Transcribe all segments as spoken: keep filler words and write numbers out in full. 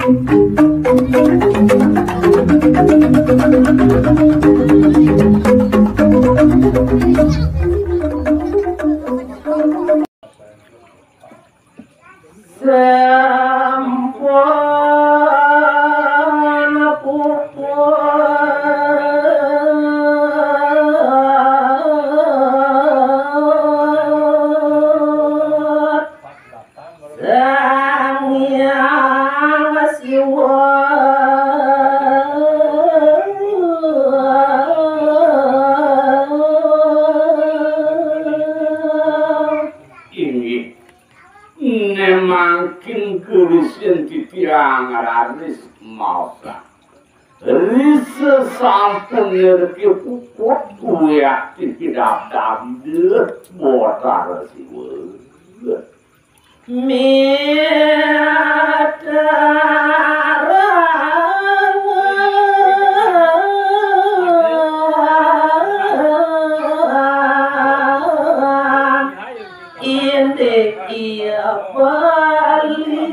Sampun puput Sang Hyang Siwa. Inggih, ne mangkin gerisin titiang raris maosang. Ri sasampun niriki puput kuwi aktif daftar Ida Batara Siwa. Midarang indik iya bali.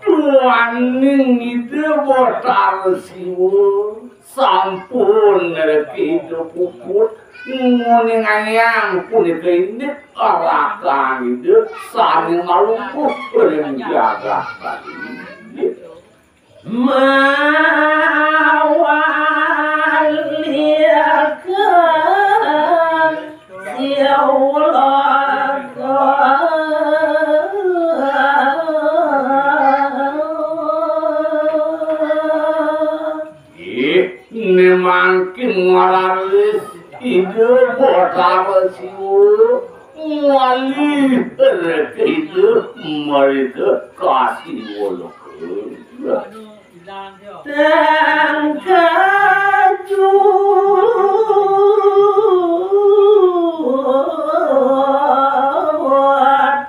Duaning Ida Batara Siwa sampun ngreki Ida puput, nguningayang punika indik rakan Ida sane malungguh ring jagat Bali. Mawalikan siulaka. Ih, ne mangkin ngararis Ida Batara Siwa mawali reka Ida marida ka Siwa Loka. Tangkaju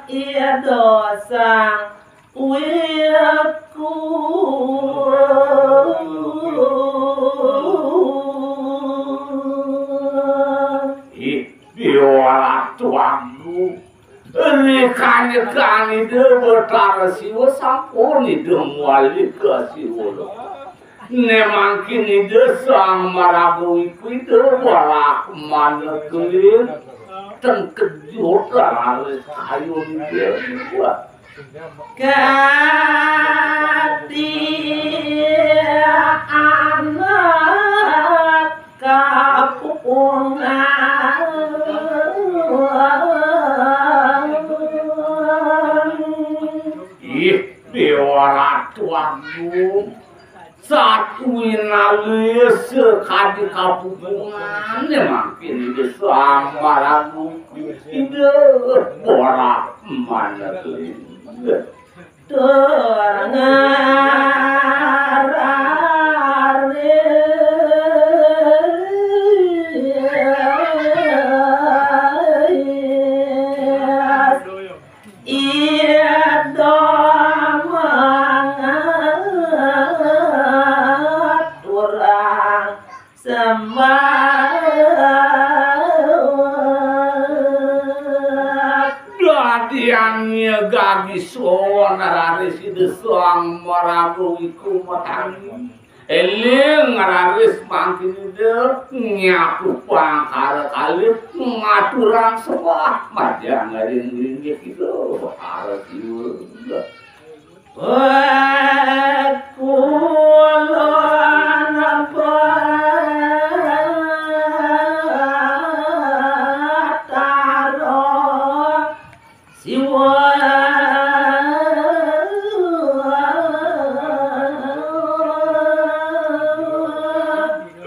Ida Sang Wiku. Ih, Déwa Ratu Agung. Rikane kang Ida Batara Siwa sampun Ida mawali ka Siwa Loka. Ne mangkin Ida Sang Maraga Wiku Ida Brahmana Keling. Ten kejut raris kayun Ida. Kadi anak kapungan. Ih, Déwa Ratu Agung, satuwinalih sakadi kapupungane mangkin Ida Sang Maraga Wiku Ida Brahmana Keling. Tur ngararis Ida mangaturang sembah. Dadian nyegagi swawa nararis Ida Sang Maraga Wiku matangi. Eling raris mangkin Ida nyapu pangkara kalih ngaturang sembah majeng ring linggih Ida Batara Siwa. Wekulon Batara Siwa.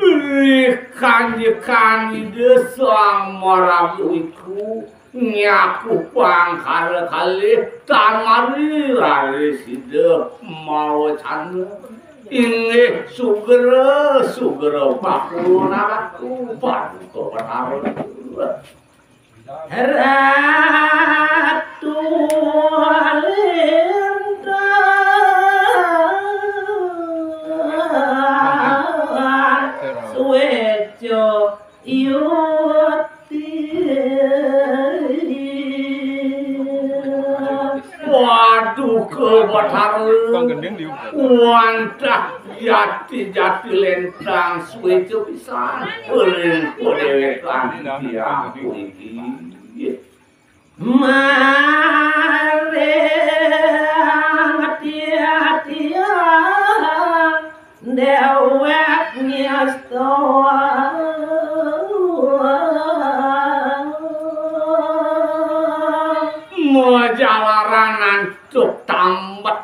Ih, kanjekan Ida Sang Maraga Wiku nyapu pangkara kalih tan mari raris Ida mawacana. Inggih sugra, sugra pakulun anakku, paduka Batara. Ratu Lintang Swejo Yuti. Duka Batara wantah jati-jati lentang suéca pisan ring padéwékan titiang puniki. Maring titiang déwék ngesta. Majalaran antuk tambet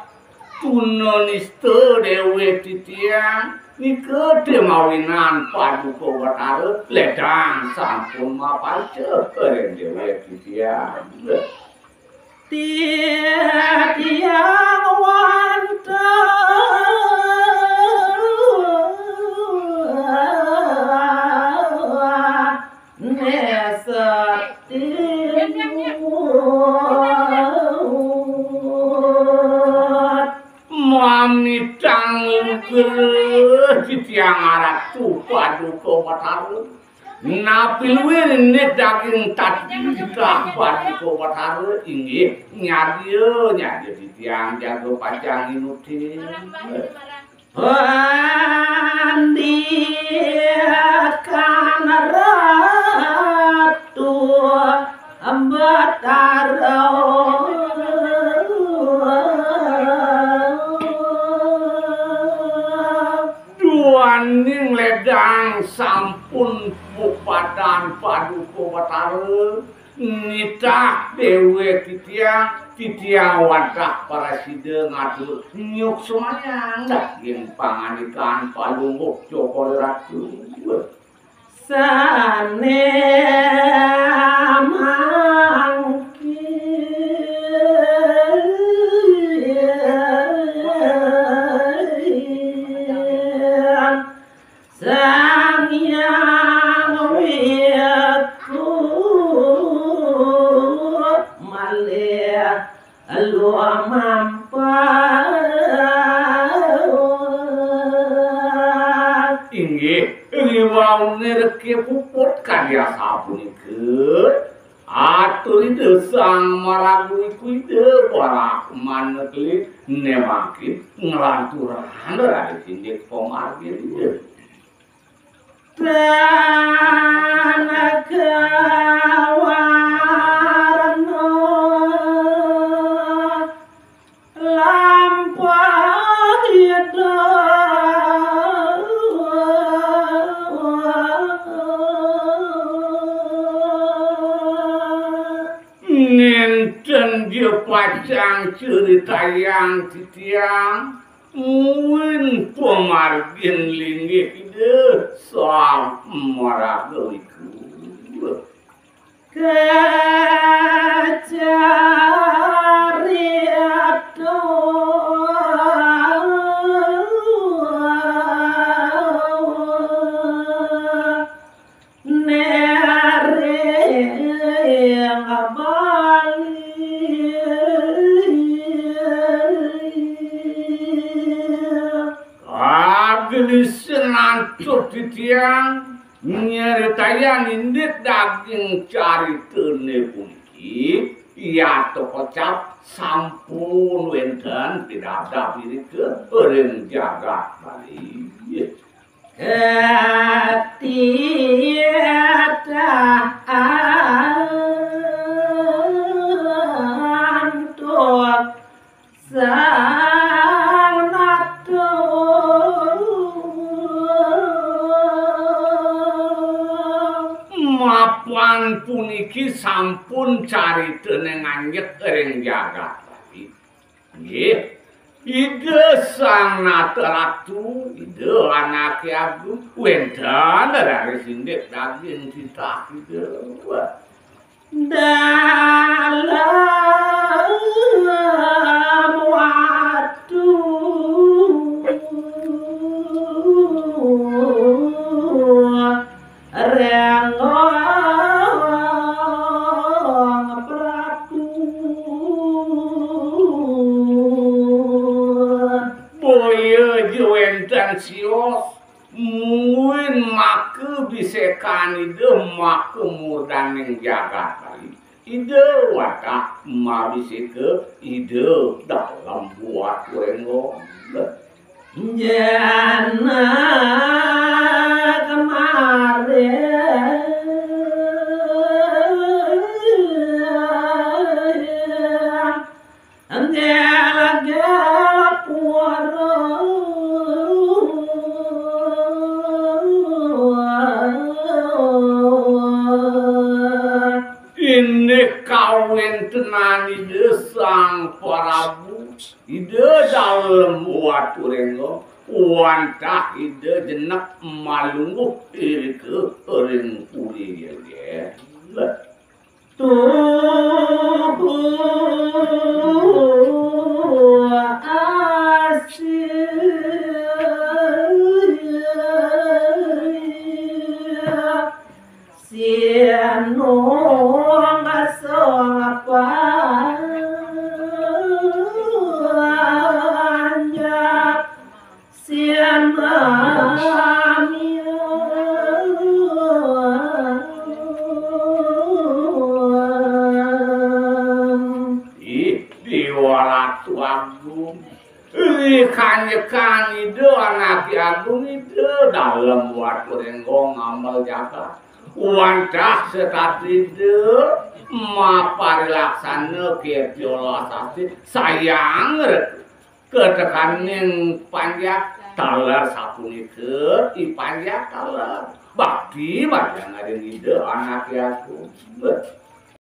tuna nista déwék titiang, nika té mawinan Paduka Batara ledang sampun mapanca ring déwék titiang. Titiang wantah né satinut. Mamitang lugra titiang Ratu Paduka Batara. Napi luir indik daging tatitah Paduka Batara, inggih nyadia, nyadia titiang jaga pacang inutin. Andikan Ratu Batara. Duaning ledang sampun mapadan Paduka Batara nitah déwék titiang, titiang wantah prasida ngatur nyuksumayang daging pangandikan Palungguh Cokor Ratu. Sané mangkin Sang Hyang Widi malih lumampah. Inggih, riwau nirke puput kadi asapunika. Atur Ida Sang Maraga Wiku Ida Brahmana kelit né mangkin nglanturang raris indik pamargin Ida. Tan kawarna lampah Ida. Nénten ja pacang critayang titiang, mungguing pamargin linggih Ida Sang Maraga Wiku. Kacarita nering Bali. Kagelis antuk titiang nyritayang indik daging caritané puniki, yata kocap sampun wénten pidabdab irika ring jagat Bali. Katitah antuk Sang Nata. Mapan puniki sampun caritané nganjek ring jagat Bali. Nggih. Ida Sang Nata Ratu, Ida Anaké Agung, wénten raris indik daging titah Ida. Dalam waktu Renggong Prabu. Boya ja wénten sios, mungguing maka bisekan Ida, maka murdaning jagat Bali. Ida wantah mabisika Ida Dalem Waturénggong. Jana kemari. Anggela-gela pura. Inggih kawéntenan Ida Sang Prabu, Ida Dalem Waturénggong, wantah Ida jenek malungguh irika ring puri Yéyél. Tuh asih sinung selapan. Sian mamian. Ih, Déwa Ratu Agung. Ih, kanjekan Ida Anaké Agung Ida Dalem Waturénggong ngamel jagat. Wantah setata Ida maparilaksana kepiola sasti sayang rek. Katekaning panjak taler sapunika, i panjak taler bakti marang ring Ida Anaké Agung. Beh.